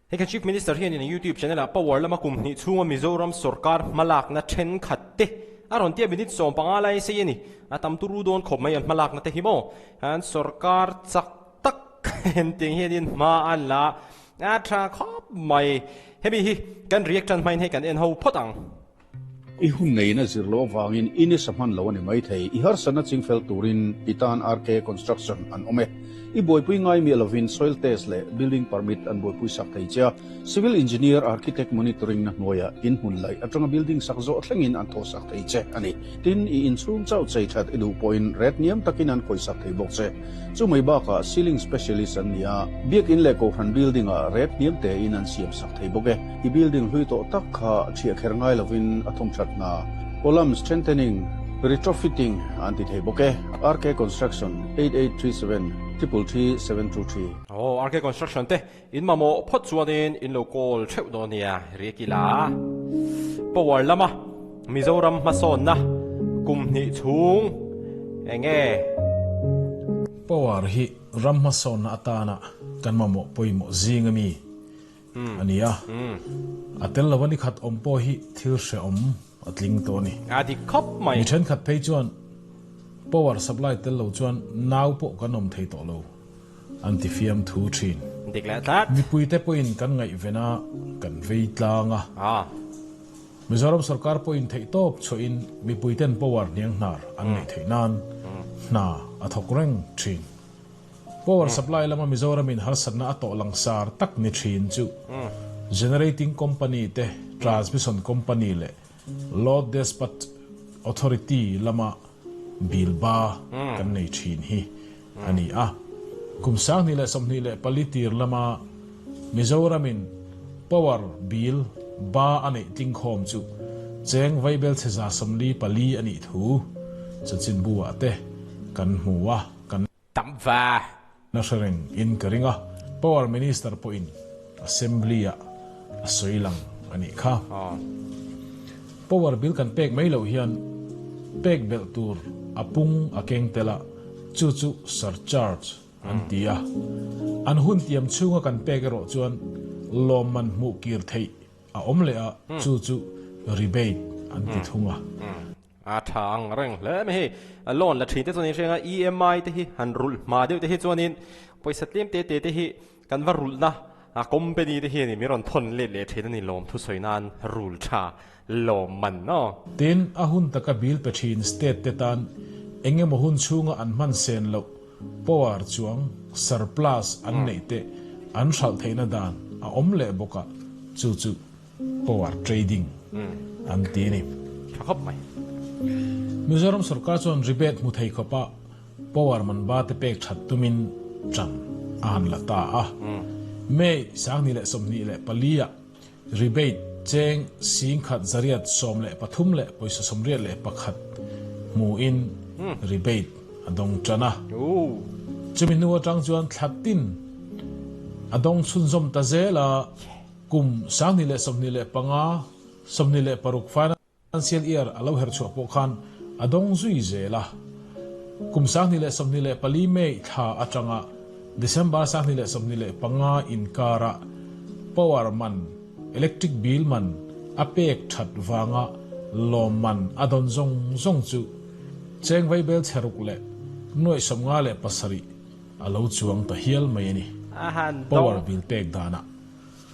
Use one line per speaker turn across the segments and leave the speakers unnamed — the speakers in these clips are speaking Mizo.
Hei kan Chief Minister hianin a YouTube channel ah power lama kum hnih chhunga Mizoram sorkar hmalakna thenkhat te a rawn tia minute 15 lai sei a ni. A tam turu dawn khawp mai an hmalakna te hi maw? An sorkar chak tak hentiang hianin hma an la a tha khawp mai. Hemi hi kan react tan hmain hei kan en ho phawt ang.
I hun neiin a zir loh avangin i nisa hman lo a ni maithei. I harsatna chingfel turin i tan RK Construction an awm e. I buaipui ngai miah lovin soil test leh building permit an buaipui sak thei che a. Civil engineer, architect monitoring na hnuaiah in hmun laih atanga building sak zawh thlengin an thawh sak thei che a ni. Tin, i inchhung chauh chei that i duh pawhin ret niam takin an khawih sak thei bawk che. Chu mai bakah ceiling specialist an ni a, biakin leh kohhran building ah ret hniam tein an siam sak thei bawk e. I building hlui tawh tak kha ṭhiah kher ngai lovin a thawm ṭhat hna. Column strengthening, retrofitting an ti thei bawk e. RK Construction, 8837 333 723.
Aw, RK Construction te in mamawh phawt chuanin in lo call theuh dawn nia, Riakila. Power lama Mizoram hmasawnna kum hnih chhung eng nge?
Power hi ram hmasawnna atana kan mamawh pawimawh zing ami a ni a, a tel lova ni khat awm pawh hi thil hrehawm a tling tawh a ni.
A dik khawp mai.
Mi thenkhat phei chuan power supply tel lo chuan nau pawh kan awm thei tawh lo an ti fiam thu thin.
Dik leh tlat.
Mipuite pawhin kan ngaihven a, kan vei tlang a. Mizoram sorkar pawhin theihtawp chhuahin mipuiten power hniang hnar an neih theih nan hna a thawk reng thin. Power supply lama Mizoramin harsatna a tawh langsar tak ni thin chu Generating Company te, Transmission Company leh Load Despatch Authority lama bill ba kan nei thin hi a ni a. Kum 2024 tir lama Mizoramin power bill ba a neih tlingkhawm chu cheng vaibel chhe 44 a nih thu chanchinbu ah te kan hmu a. Kan
Tam va.
Na hre reng in ka ring a, Power Minister pawhin Assembly ah a sawi lang a nih kha. Power bill kan pek mai loh hian pek belh tur a pung a keng tel a, chu chu surcharge an ti a. An hun tiam chhunga kan pek erawh chuan lawmman hmuh kir theih a awm leh a, chu chu rebate an ti thung a.
A tha ang reng hle mai hei. Loan la thin te chuan in hrenga EMI te hi han rulh hma deuh te hi chuanin pawisa tlem te te te hi kan va rulhna a company te hian in min rawn thawn let leh thin a ni lawm thusawi nan rul tha lawm man aw.
Tin, a hun taka bill pe thin state te tan eng emaw hun chhunga an hman sen loh power chuang surplus an neih te an hralh theihna dan a awm leh bawk a, chu chu Power trading an ti a ni.
Tha khawp mai.
Mizoram sorkar chuan rebate hmu thei khawpa power man ba te pek that tumin tan a han la ta a. May 2024 ah rebate cheng 1113.81 hmuin rebate a dawng tan a. Chumi hnu atang chuan thla tin a dawng chhunzawm ta zel a. Kum 2025, 26 financial year a lo her chhuah pawh khan a dawng zui zel a. Kum 2024 May thla atanga December 2025 inkarah power man, electric bill man a pek that vanga lawmman a dawn zawng zawng chu cheng vaibel chhe ruk leh nuaih 57 A lo chuang ta hial mai a ni.
A han
Power
dawng.
bill pek danah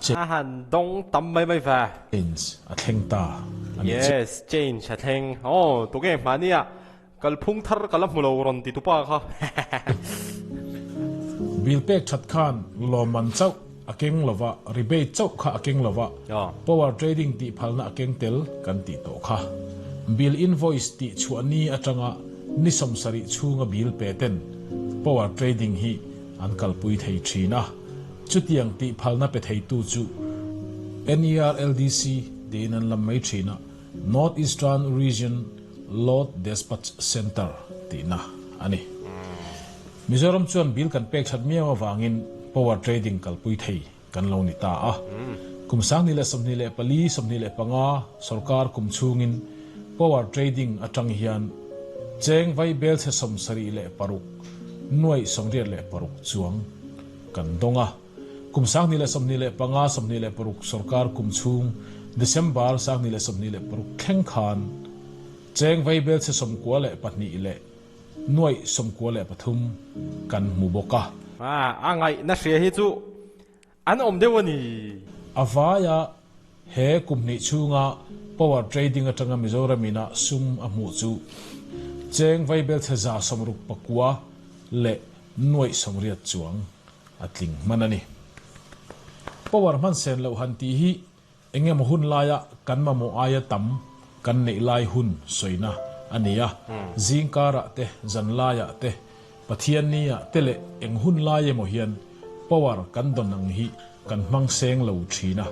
A han dawng tam mai mai ve.
Change a thleng ta a ni che.
Yes, change a thleng. Aw, tunge hmahnia kalphung thar ka la hmu lo rawn ti tupa kha.
Bill pek that khan lawmman chauh a keng lova, rebate chauh kha a keng lova, power trading tih phalna a keng tel kan tih tawh kha. Bill invoice tih chhuah ni atanga ni 70 chhunga bill pe ten power trading hi an kalpui thei thin a, chutiang tih phalna pe theitu chu NERLDC tiin an lam mai thin a, North Eastern Region Load Despatch Centre tihna a ni. Mizoram chuan bill kan pek that miau avangin power trading kalpui thei kan lo ni ta a. Kum 2024, 25 sorkar kum chhungin power trading atang hian cheng vai bel chhe 76 nuaih 86 chuang kan dawng a. Kum 2025, 26 sorkar kum chhung December 2026 thleng khan cheng vaibelchhe 92 leh nuaih 93 kan hmu bawk a.
A ngaihna hria hi chu an awm deuh a ni.
A vaia he kum hnih chhunga power trading atanga Mizoram ina sum a hmuh chu cheng vaibelchhe 169 leh nuaih 80 chuang a tling hman a ni. Power hman sen loh han tih hi eng emaw hun laia kan mamawh aia tam kan neih lai hun sawina a ni a. Zing karah te, zan laiah te, Pathian niah te leh eng hun lai emaw hian power kan dawn ang hi kan hmang seng lo thin a.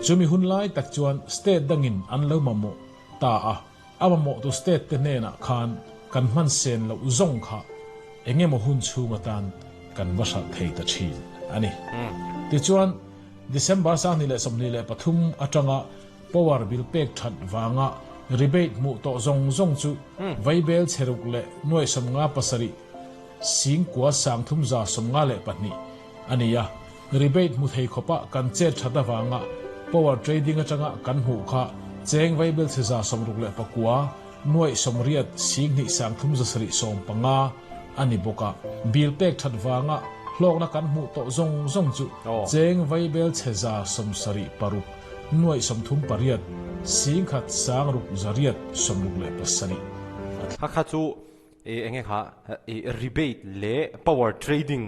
Chumi hun lai tak chuan state dangin an lo mamawh ta a. A mamawhtu state te hnenah khan kan hman sen loh zawng kha eng emaw hun chhung atan kan va hralh thei ta thin a ni. Tichuan, December 2023 atanga power bill pek that vanga rebate hmuh tawh zawng zawng chu vaibel cheruk leh nuaih 57 9,352 a ni a. Rebate hmu thei khawpa kan chet that avanga power trading atanga kan hmuh kha cheng vaibel chhe 69 nuaih 80 2 375 a ni bawk a. Bill pek that vanga hlawkna kan hmuh tawh zawng zawng chu cheng vaibel chhe 76 nuaih 38 1 6 867 a tling.
Kha kha chu enge kha rebate leh power trading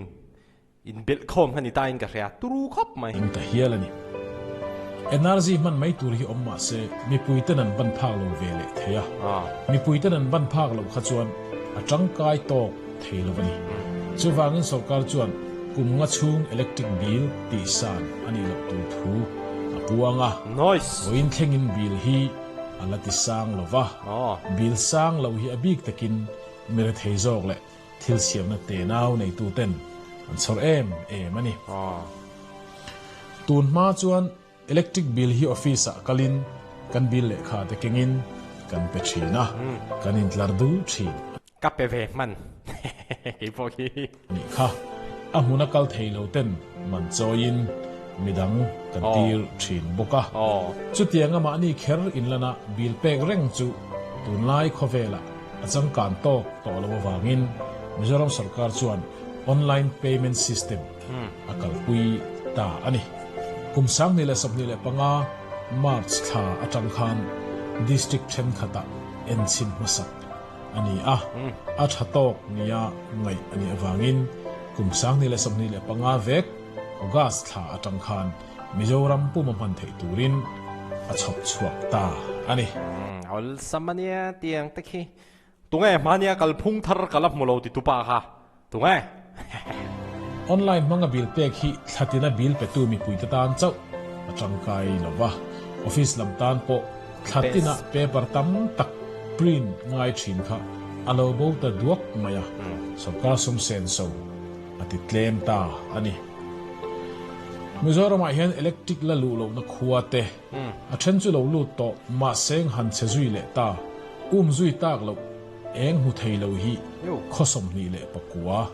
Inbelh khawm kha ni ta in ka hria turu khawp mai.
Eng ta hial a ni. Energy hman mai tur hi awm mah se mipui ten an ban phak lo ve leh thei a. Mipui ten an ban phak loh kha chuan a tangkai tawk thei lo a ni. Chuvangin sorkar chuan kum nga chhung electric bill tih san a nih loh tur thu a puang a.
Nice.
Vawiin thlengin bill hi a la ti sang lo va. Bill sang lo hi a bik takin mi rethei zawk leh Thil siamna tenau neituten an chhawr em em a ni. Tun hma chuan electric bill hi office ah kalin kan bill lehkha te kengin kan pe thin a, kan intlar dul thin.
Ka pe ve hman kei pawh khi.
Nih kha, a hmuna kal thei lo ten man chawiin midang kan tir thin bawk a. Chutianga mahni kher inlana bill pek reng chu tunlai khawvelah A changkan tawk tawh lo avangin Mizoram sorkar chuan online payment system a kalpui ta a ni. Kum 2025 March thla atang khan district thenkhatah enchhin hmasak a ni a, a tha tawk nia ngaih a nih avangin kum 2025 vek August thla atang khan Mizoram puma hman theih turin a chhawp chhuak ta a ni.
Awlsam a nia tiang te khi. Tunge hmania kalphung thar ka la hmu lo ti tupa kha tunge?
Online hmanga bill pek hi thlatina bill petu mipuite tan chauh a tangkai lo va, office lam tan pawh thlatina paper tam tak print ngai thin kha a lo bo ta duak mai a, sorkar sum senso a ti tlem ta a ni. Mizoramah hian electric la luh lohna khua te a then chu lo lut tawh mahse eng han che zui leh ta, um zui tak loh eng hmu thei lo hi khaw 29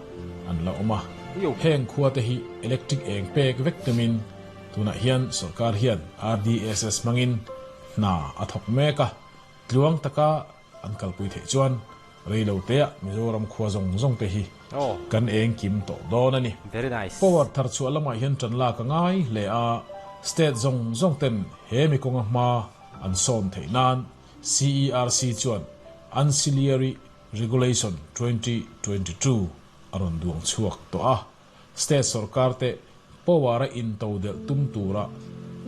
an la awm a. Heng khua te hi electric eng pek vek tumin tunah hian sorkar hian RDSS hmangin hna a thawk mek a, tluang taka an kalpui theih chuan reilo teah Mizoram khua zawng zawng te hi kan eng kim tawh dawn a ni. Power thar chhuah lamah hian tan lak a ngai hle a, state zawng zawng ten he mi kawnga hma an sawn theih nan CERC chuan Ancillary Regulation 2022 a rawn duang chhuak tawh a. State sorkar te power a intodelh tum tura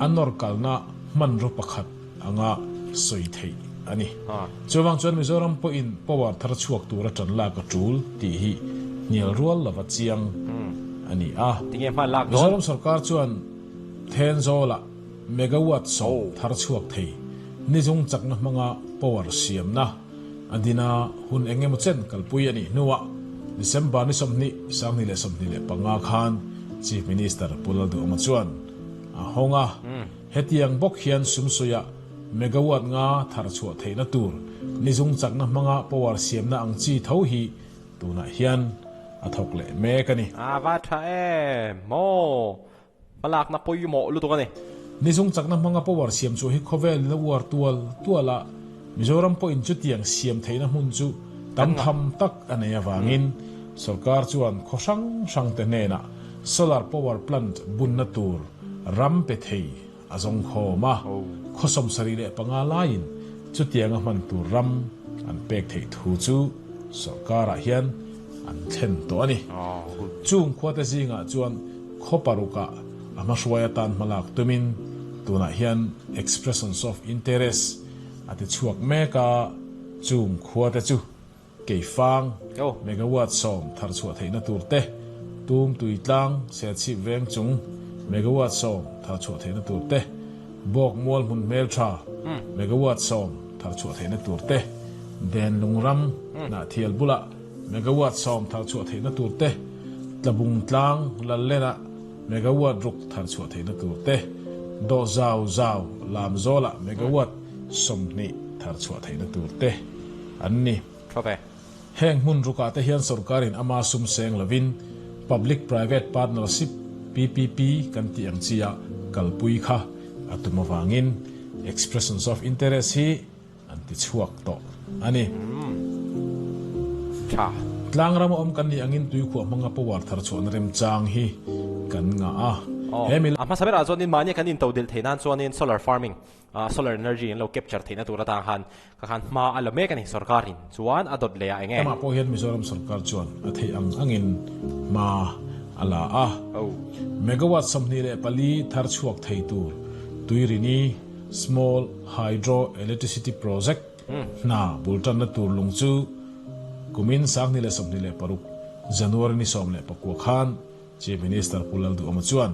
a nawr kalna hmanraw pakhat anga sawi theih a ni. Chuvang chuan Mizoram pawhin power thar chhuak tura tan lak a tul tih hi hnial rual lova chiang a ni a. Mizoram sorkar chuan Thenzawl-ah megawatt 10 thar chhuak thei nizung chakna hmanga power siamna A dina hun eng emaw chen kalpui a nih hnuah December ni 20, 2025 khan Chief Minister Pu Lalduhawma chuan a hawng a. Hetiang bawk hian sumsuiah megawatt nga thar chhuah theihna tur nizung chakna hmanga power siamna ang chi tho hi tunah hian a thawk leh mek a ni.
A va tha em maw? Hmalakna pawimawh lutuk a ni.
Nizung chakna hmanga power siam chu hi khawvel in a uar tual tual a, Mizoram pawhin chutiang siam theihna hmun chu tam tham tak a nei avangin sorkar chuan khaw hrang hrang te hnenah solar power plant bunna tur ram pe thei a zawng khawm a, khaw 75 laiin chutianga hman tur ram an pek theih thu chu sorkarah hian an thlen tawh a ni. Chung khuate zingah chuan khaw parukah a hmahruai atan hmalak tumin tunah hian Expressions of Interest a ti chhuak mek a, chung khuate chu Keifang, megawatt 10 thar chhuah theihna tur te, Tum Tuitlang, Serchhip veng chung, megawatt 10 thar chhuah theihna tur te, Bawk Mual hmun hmeltha, megawatt 10 thar chhuah theihna tur te, Den Lung ram, Hnahthial bulah, megawatt 10 thar chhuah theihna tur te, Tlabung tlang, Lallenah, megawatt 6 thar chhuah theihna tur te, Dawh Zau Zau, Lamzawlah, megawatt 20 thar chhuah theihna tur te an ni.
Tha ve.
Heng hmun rukah te hian sorkarin ama sum seng lovin Public Private Partnership, PPP, kan tih ang chi a kalpui kha a tum avangin Expressions of Interest hi an ti chhuak tawh a ni.
Tha.
Tlangram a awm kan nih angin tuikhuah hmanga power thar chhuahna remchang hi kan ngah a.
He mi. A hmasa berah chuanin mahni kan intodelh theih nan chuanin solar farming Solar energy an lo capture theihna tur atang khan ka khan hma a la mek a ni sorkar in chuan a dawt leh ah enge.
Amah pawh hian Mizoram sorkar chuan a theih ang angin hma a la a. Megawatt 24 thar chhuak thei tur Tuirini Small Hydro Electricity Project hna bul tanna tur lung chu kumin 2026 January ni 19 khan Chief Minister Pu Lalduhawma chuan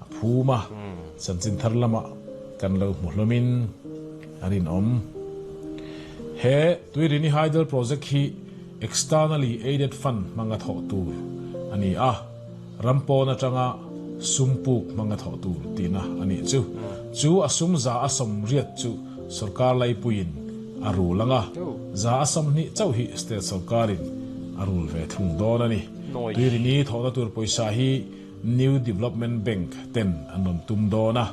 A phum a, chanchin thar lamah kan lo hmu hlawmin a rinawm. He Tuirini Hydel Project hi Externally Aided Fund hmanga thawh tur a ni a, ram pawn atanga sum puk hmanga thawh tur tihna a nih chu. Chu a sum 180 chu sorkar laipuiin a rul ang a, 120 chauh hi state sorkarin a rul ve thung dawn a ni. Tuirini thawhna tur pawisa hi New Development Bank ten an rawn tum dawn a,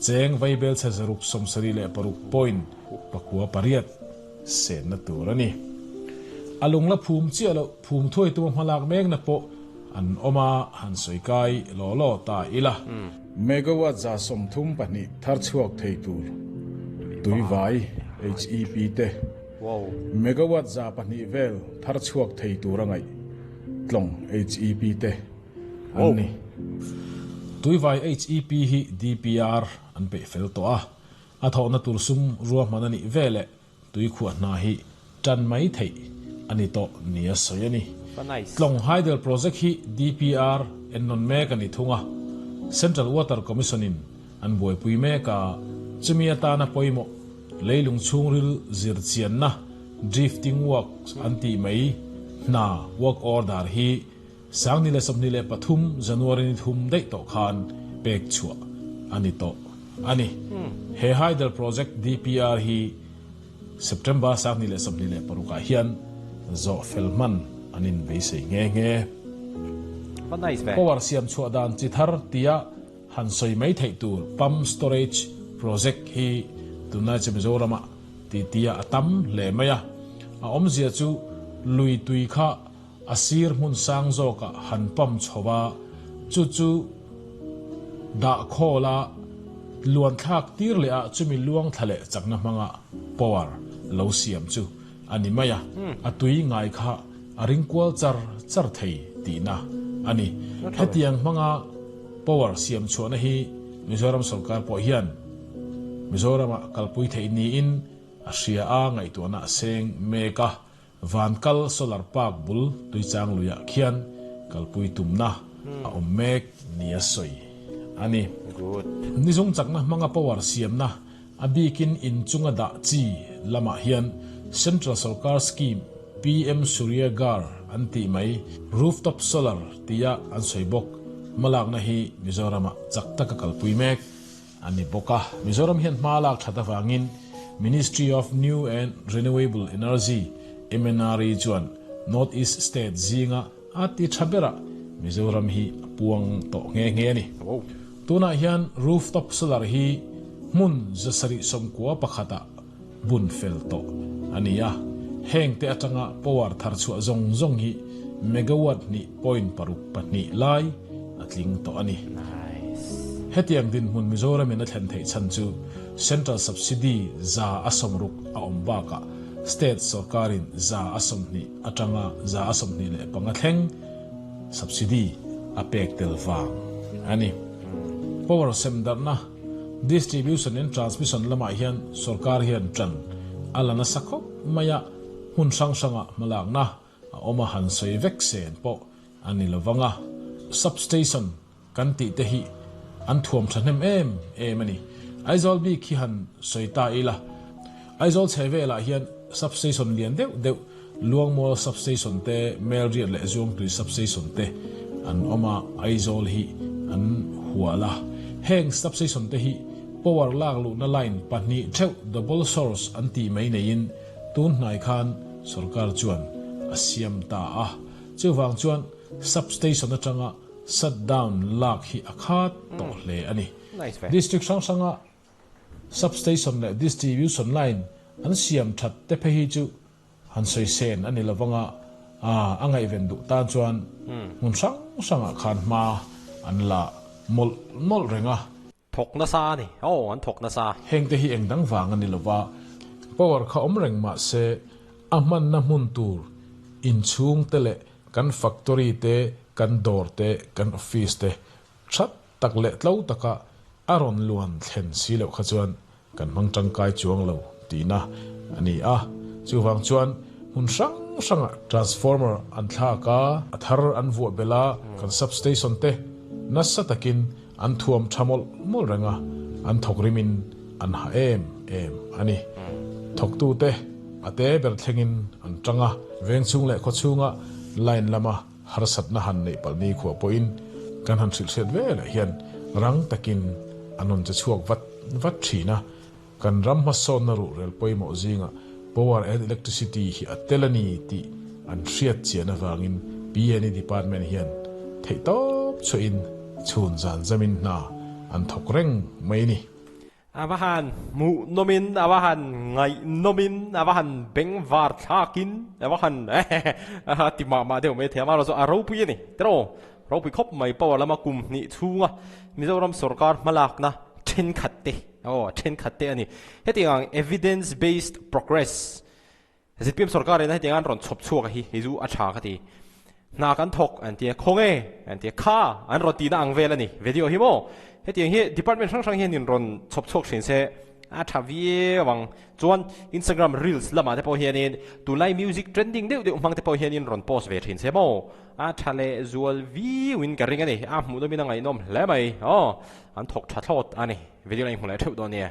cheng vaibel chhe 676 point 98 senna tur a ni. A lung la phum chiah loh phum thuai tuma hmalak mekna pawh an awm a, han sawi kai law law ta ila. Megawatt 32 thar chhuak thei tur tuivai HEP te, megawatt 200 vel thar chhuak thei tur a ngaih tlawng HEP te, an ni. Tuivai HEP hi DPR an peih fel tawh a, a thawhna tur sum ruahman a nih veleh tuikhuah hna hi tan mai theih a ni tawh nia sawi a ni. Tlawng Hydel Project hi DPR ennawn mek a ni thung a, Central Water Commission in an buaipui mek a, chumi atana pawimawh leilung chhungril zirchianna drifting works an tih mai hna work order hi 2023 January ni thum daih tawh khan pek chhuah a ni tawh a ni. He Hydel Project DPR hi September 2026 ah hian zawh fel hman an inbeisei nghe nghe. Power siam chhuah dan chi thar tia han sawi mai theih tur Pump Storage Project hi tunlai chu Mizoramah titi-ah a tam hle mai a. A awmzia chu lui tui kha A sir hmun sang zawkah han pump chho a, chu chu dah khawl a, luan thlak tir leh a chumi luang thla leh chakna hmanga power lo siam chu a ni mai a, a tui ngai kha a ring kual char char thei tihna a ni. Hetiang hmanga power siam chhuahna hi Mizoram sorkar pawh hian Mizoramah kalpui theih niin a hria a, ngaihtuahna a seng mek a. Vankal Solar Park bul Tuichang luiah khian kalpui tumna a awm mek nia sawi a ni. Nizung chakna hmanga power siamna a bikin inchunga dah chi lamah hian Central Sorkar Scheme PM Surya Ghar an tih mai Rooftop Solar tia an sawi bawk hmalakna hi Mizoramah chak taka kalpui mek a ni bawk a. Mizoram hian hma lak that avangin Ministry of New and Renewable Energy, MNRE, chuan North East State zinga a ti tha berah Mizoram hi a puang tawh nghe nghe a ni. Tunah hian rooftop solar hi hmun 791 ah bun fel tawh a ni a, heng te atanga power thar chhuah zawng zawng hi megawatt hnih point paruk pahnih lai a tling tawh a ni. Hetiang dinhmun Mizoramin a thlen theih chhan chu Central Subsidy 160 a awm bakah State sawrkarin 120 atanga 25 thleng subsidy a pek tel vang a ni. Power sem darhna, distribution and transmission lamah hian sawrkar hian ṭan a la nasa khawp mai a, hmun hrang hranga hmalakna a awm a han sawi vek sen pawh a ni lo vang a. Substation kan tih te hi an thuam thahnem em em a ni. Aizawl bik hi han sawi ta ila, Aizawl chhe velah hian substation lian deuh deuh Luangmual substation te, Melriat leh Zuangtui substation te an awm a, Aizawl hi an hual a. Heng substation te hi power lak luhna line pahnih theuh double source an tih mai neiin tun hnai khan sorkar chuan a siam ta a. Chuvang chuan substation atanga shutdown lak hi a khat tawh hle a ni. District hrang hranga substation leh distribution line an siam that te phei hi chu Han sawi sen a ni lovang a, a ngaihven duh tan chuan hmun hrang hrangah khan hma an la mawlh mawlh reng a.
Thawk nasa a ni, aw an thawk nasa.
Hengte hi eng dang vang a ni lova, power kha awm reng mah se a hmanna hmun tur inchhung te leh kan factory te, kan dawr te, kan office te that tak leh tlo taka a rawn luan thlen si loh kha chuan kan hmang tangkai chuang lo tihna a ni a. Chuvang chuan hmun hrang hrangah transformer an thlak a, a thar an vuah belh a, kan substation te nasa takin an thuam tha mawlh mawlh reng a, an thawk rimin an ha em em a ni. Thawktute a te ber thlengin an tang a, vengchhung leh khawchhunga line lama Harsatna han neih palh ni khuah pawhin kan han hrilh hriat ve leh hian rang takin an rawn che chhuak vat vat thin a. Kan ram hmasawnna ruhrel pawimawh zingah Power and Electricity hi a tel a ni tih an hriat chian avangin PNE Department hian theihtawp chhuahin chhun zan zamin hna an thawk reng mai a ni.
A va han hmuh nawmin, a va han ngaih nawmin, a va han bengvar thlakin, a va han a ti mah mah deuh mai thei a, amaherawhchu chu a ropui a ni tiraw, ropui khawp mai power lama kum hnih chhunga Mizoram sorkar hmalakna thenkhat te aw thenkhat te a ni. Hetiang ang evidence based progress ZPM sorkar in hetiang an rawn chhawp chhuak a hi hei chu a tha ka ti. Hna kan thawk an tia khaw nge an tia kha an rawn tihna ang vel a ni video hi maw. Hetiang hi department hrang hrang hian in rawn chhawp chhuak thin se a tha viau ang. Chuan Instagram reels lamah te pawh hianin tunlai music trending deuh deuh hmang te pawh hianin rawn post ve thin se maw. A tha leh zual viau in ka ring a ni. A hmuh nawmin a ngaihnawm hle mai aw. An thawk tha thlawt a ni. Video la inhmu leh theuh dawn nia.